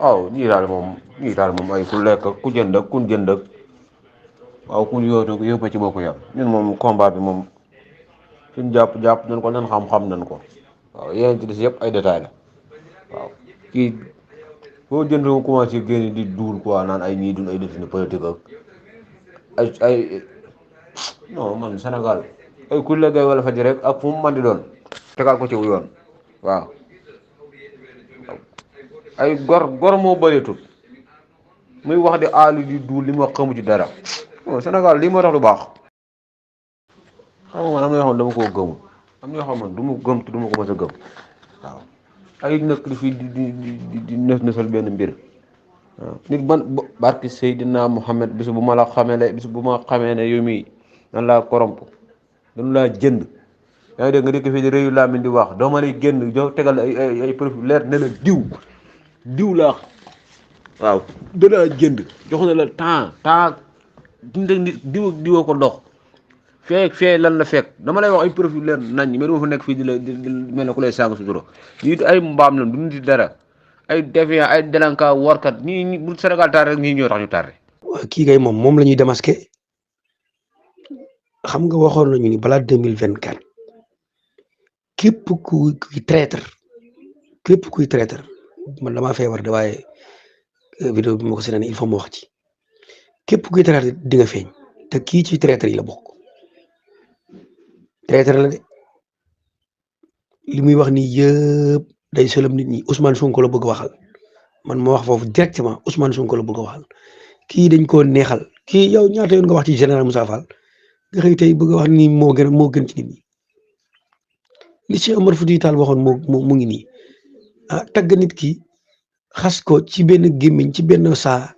waaw ñii daal moom ay ku lekk ak ku jënd ak kun jënd ak waaw ku yóotu yëpp ci bokk yam ñun moom combat bi moom suñ jàpp nañ ko nan xam-xam nañ ko waaw yeneen ci des yëpp ay détails la waaw kii boo jënd ko commencé génn di duul quoi naan ay ñii dun ay détenu politique ak ay non man Sénégal ay ku liggéey wala faji rek ak fu mu mën di doon tegal ko ci yoon waaw ay gor moo bëreetul muy wax di aalu di duul li ma xamu ci dara Sénégal lii moo tax du baax xam nga man am na yoo xam ne dama koo gëmul am na yoo xam ne du ma gëm te du ma ko mës a gëm waaw ay nëkk di fii di nësal benn mbir waaw nit ban barki Seydina Muhammad bisu bu ma la xamee bisu bu ma xamee ne yow mii nan laa koromp dañu laa jënd yaa ngi dégg nga dikk fii di réyu laamin di wax doo ma lay génn jox tegal ay profil leer ne la diw laa waaw da laa jënd jox na la temps dund ak nit diwa ko dox fee lan la fekk dama lay wax ay profil leer nañ mais dama fa nekk fii di mel ne ku lay saaga sutura ñii ay mbaam la du nit dara ay défiant ay délinquant warkat ñii bu Sénégal tar rek ñii ñoo tax ñu tardé. waaw kii kay moom la ñuy démasqué xam nga waxoon nañu ni balaa 2024 képp kuy traître man damaa feebar de waaye vidéo bi ma ko seetaan il faut mu wax ci képp kuy traître di nga feeñ te kii ci traître yi la bokk traître la de li muy wax ni yëpp day sëlëm nit ñi Ousmane Sonko la bëgg waxal man ma wax foofu directement Ousmane Sonko la bëgg waxal kii dañ koo neexal kii yow ñaata yoon nga wax ci général Moussa Fall nga xëy tey bëgg wax ni moo gën ci nit ñi li ci Omar Fouti Tall waxoon mu ngi nii tagg nit ki xas ko ci benn gémmiñ ci benn saa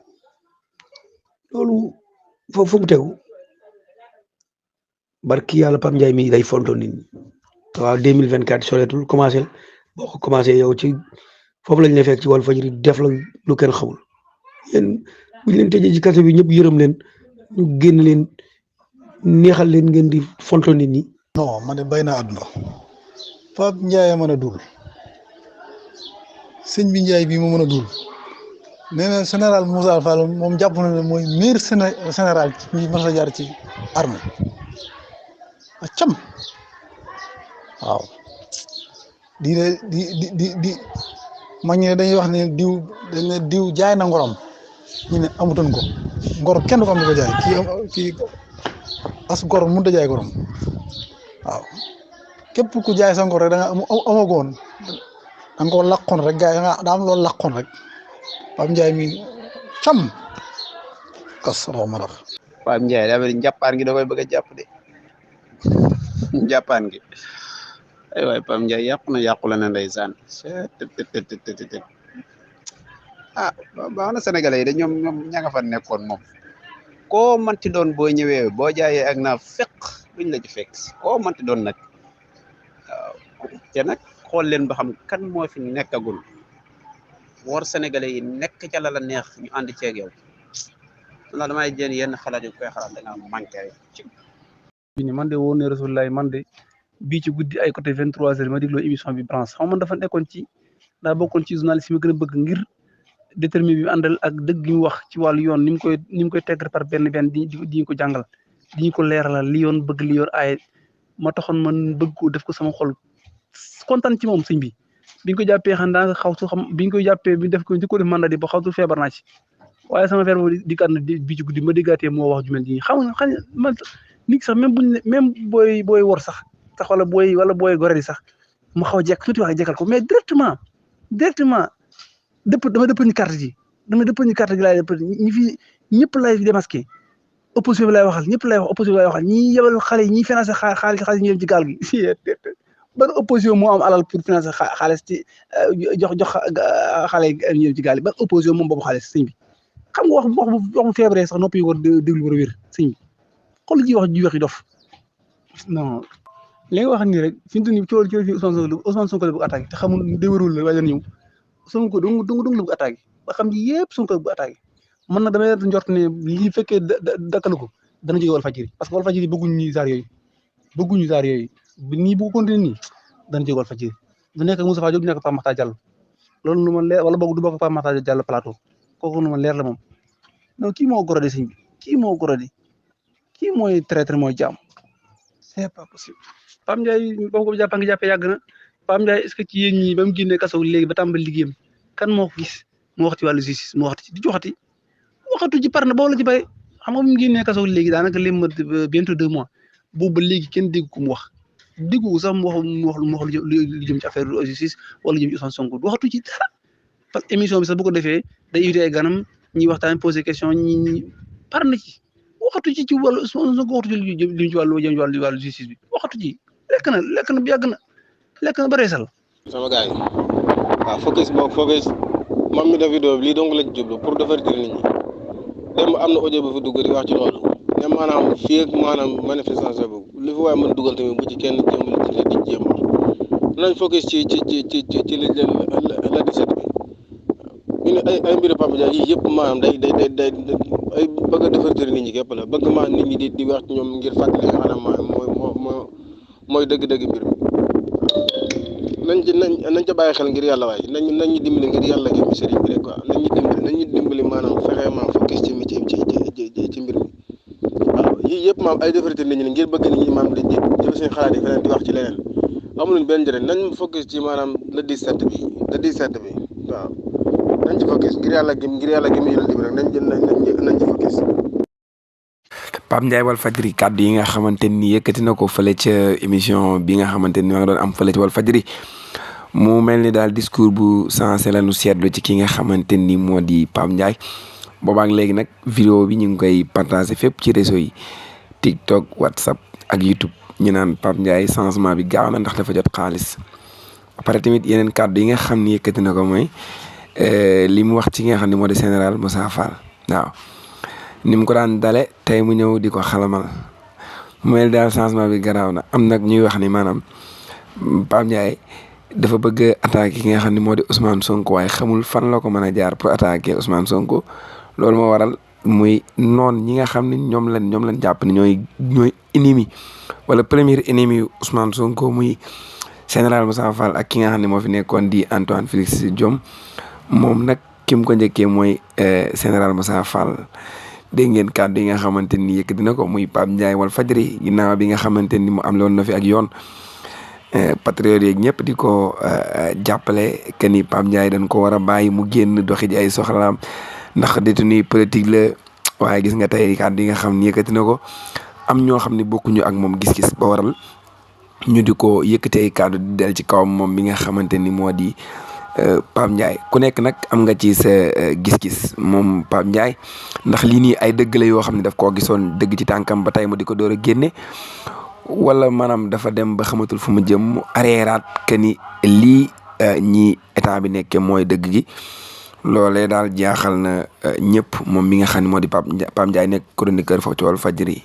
loolu foofu mu tegu barki yàlla Pape Ndiaye mi day fonto nit ñi waaw 2024 soreetul commencé boo ko commencé yow ci foofu lañ lay fekk ci Walfadjri def la lu kenn xamul yéen buñ leen tëjee ci kaso bi ñëpp yërëm leen ñu génn leen neexal leen ngeen di fonto nit ñi. non man de bay naa àdduna Pape Ndiaye mën a dul sëñ bi Ndiaye bii moo mën a dul nee na général Moussa Fall moom jàpp na ne mooy meilleur général ñi mës a jaar ci armée a cam waaw di mag ñi ne dañuy wax ne diw jaay na ngorom ñu ne amutoon ko ngor kenn ko am di ko jaay kii as gor mënut a jaay gorom waaw képp ku jaay sa ngor rek da nga amagoon da nga koo laqoon rek gars yi daa am loolu laqoon rek Pape Ndiaye mi cam kas rox ma rax Pape Ndiaye daa mel ni njàppaan gi da koy bëgg a jàpp de njàppaan gi ay waay Pape Ndiaye yàqu la ne ndeysaan baax na sénégalais yi de ñoom ña nga fa nekkoon moom koo manti doon boo ñëwee boo jaayee ak naa fekk duñ la ci fekk koo manti doon nag waaw te nag xool leen ba xam kan moo fi nekkagul war sénégalais yi nekk ca la neex ñu ànd ceeg yow la damay jën yenn xalaat yu koy xalaat da nga manqué rek ci bi ni man de woon ne Rasulullah man de bii ci guddi ay côté 23h ma dégloo émission bi branche xam man dafa nekkoon ci daa bokkoon ci journaliste yi ma gën a bëgg ngir déterminé bi àndal ak dëgg gi mu wax ci wàllu yoon ni mu koy tegg par benn di ko jàngal di ko leeralal li yoon bëgg li yoon ay ma taxoon man bëgg ko def ko sama xol kontaan ci moom sëñ bi biñ ko jàppee xam daa nga xawtu xam biñ ko jàppee bi def ko di ko def mandat di ba xawtu feebar naa ci waaye sama feebar boobu di kat na bi ci guddi ma déggaatee moo wax ju mel nii xam man nit sax même booy wor sax wala booy gore di sax mu xaw a jekk tuuti wax jekkal ko mais directement dama dëpp ñu carte ji laay dëpp ñi fi ñëpp lay démasqué opposition bi lay waxal ñëpp lay wax opposition bi lay waxal ñi yebal xale yi ñi financé xaalis ñu dem ci gaal gi ban opposition moo am alal pour financer xaalis ci jox xale yi ñu dem ci gaal yi ban opposition moom boobu xaalis sëñ bi xam nga wax bu feebaree sax noppi war déglu war a wér sëñ bi xool ji wax ji waxi dof non li nga wax nii rek fi mu toll nii cool fi Ousmane Sonko la bëgg attaqué te xamul déwérul la waaye dañu ñëw Sonko dong la bëgg attaqué ba xam ji yëpp Sonko la bëgg attaqué man nag damay njort ne lii fekkee dakkalu ko dana jóge Walfadjri parce que Walfadjri bëgguñu zaar yooyu nii bu continuer nii dana jóge Walfadjri du nekk ak Moustapha Diop du nekk ak Pape Makhtar Diallo loolu nu ma leer wala boog du bokk Pape Makhtar Diallo plateau kooku nu ma leer la moom non kii moo gorodi sëñ bi kii moo gorodi kii mooy traître mooy jaam c'est pas possible. Pape Ndiaye boo ko jàppee nga jàppee yàgg na Pape Ndiaye est-ce que ci yéen ñi ba mu génnee kaso léegi ba tàmbali liggéeyam kan moo ko gis mu wax ci wàllu justice mu waxtu ci di waxatu ci par na boo la ci bëri xam nga bu mu génnee kaso léegi daanaka lim ma bientôt 2 mois boobu ba léegi kenn dégg ko mu wax déggu sax mu wax lu jëm ci affaire justice wala lu jëm ci Ousmane Sonko waxatu ci dara parce que émission bi sax bu ko defee day invité ay ganam ñi waxtaan poser question ñi par na ci waxatu ci wàllu Ousmane Sonko waxatu ci lu jëm ci wàllu justice bi waxatu ci lekk na bu yàgg na lekk na ba reesal. sama gars yi waaw focus moom mi def vidéo bi lii dong la ci jublu pour divertir nit ñi dem am na audio bu fi dugg di wax ci loolu ne maanaam fii ak maanaam manifestation bi li fi waaye mën dugal tamit bu ci kenn jéem di jéem nañ focus ci la 17 bi ñu ne ay mbiru Pape Ndiaye yii yëpp maanaam day ay bëgg a divertir nit ñi képp la bëgg maa nit ñi di wax ci ñoom ngir fàttali nga xam ne mooy dëgg-dëgg mbir mi nañ ca bàyyi xel ngir yàlla waaye nañ ñu dimbali ngir yàlla gi mi sëriñ bi rek quoi nañ ñu dimbali maanaam fexe maam focus ci mbir mi waaw yii yëpp maam ay divertir nit ñi ngir bëgg nit ñi maam di jël seen xalaat yi feneen di wax ci leneen amuluñ benn njëriñ nañ focus ci maanaam le 17 bi waaw nañ ci focus ngir yàlla gi mi yëlal bi rek nañ ci focus. Pape Ndiaye Walfadjri kàddu yi nga xamante ni yëkkati na ko fële ca émission bi nga xamante ni maa ngi doon am fële ci Walfadjri mu mel ni daal discours bu sensé la nu seetlu ci ki nga xamante ni moo di Pape Ndiaye boobaak léegi nag vidéo bi ñu ngi koy partagé fépp ci réseau yi TikTok WhatsApp ak YouTube ñu naan Pape Ndiaye changement bi gaaw na ndax dafa jot xaalis après tamit yeneen kàddu yi nga xam ni yëkkati na ko mooy li mu wax ci nga xam ne moo di général Moussa Fall waaw ni mu ko daan dale tey mu ñëw di ko xalamal mu mel daal changement bi garaaw na am nag ñuy wax ni maanaam Pape Ndiaye dafa bëgg attaquer ki nga xam ne moo di Ousmane Sonko waaye xamul fan la ko mën a jaar pour attaquer Ousmane Sonko loolu moo waral muy noon ñi nga xam ne ñoom lañ jàpp ne ñooy ennemi wala premier ennemi Ousmane Sonko muy général Moussa Fall ak ki nga xam ne moo fi nekkoon di Antoine Félix Diome moom nag ki mu ko njëkkee mooy général Moussa Fall. dégg ngeen kàddu yi nga xamante ni yëkkati na ko muy Pape Ndiaye Walfadjri ginnaaw bi nga xamante ni mu am loon na fi ak yoon patriote yeeg ñëpp di ko jàppale que ni Pape Ndiaye dañ ko war a bàyyi mu génn doxi ji ay soxlaam ndax détenu politique la waaye gis nga tey kàddu yi nga xam ni yëkkati na ko am ñoo xam ne bokkuñu ak moom gis-gis ba waral ñu di ko yëkkati ay kàddu di del ci kawam moom mi nga xamante ni moo di Pape Ndiaye ku nekk nag am nga ci sa gis-gis moom Pape Ndiaye ndax lii nii ay dëgg la yoo xam ne daf koo gisoon dëgg ci tànkam ba tey mu di ko door a génne wala maanaam dafa dem ba xamatul fu mu jëm mu areeraat que ni lii ñi état bi nekkee mooy dëgg gi loolee daal jaaxal na ñëpp moom mi nga xam ne moo di Pape Ndiaye nekk chroniqueur foofu ci Walfadjri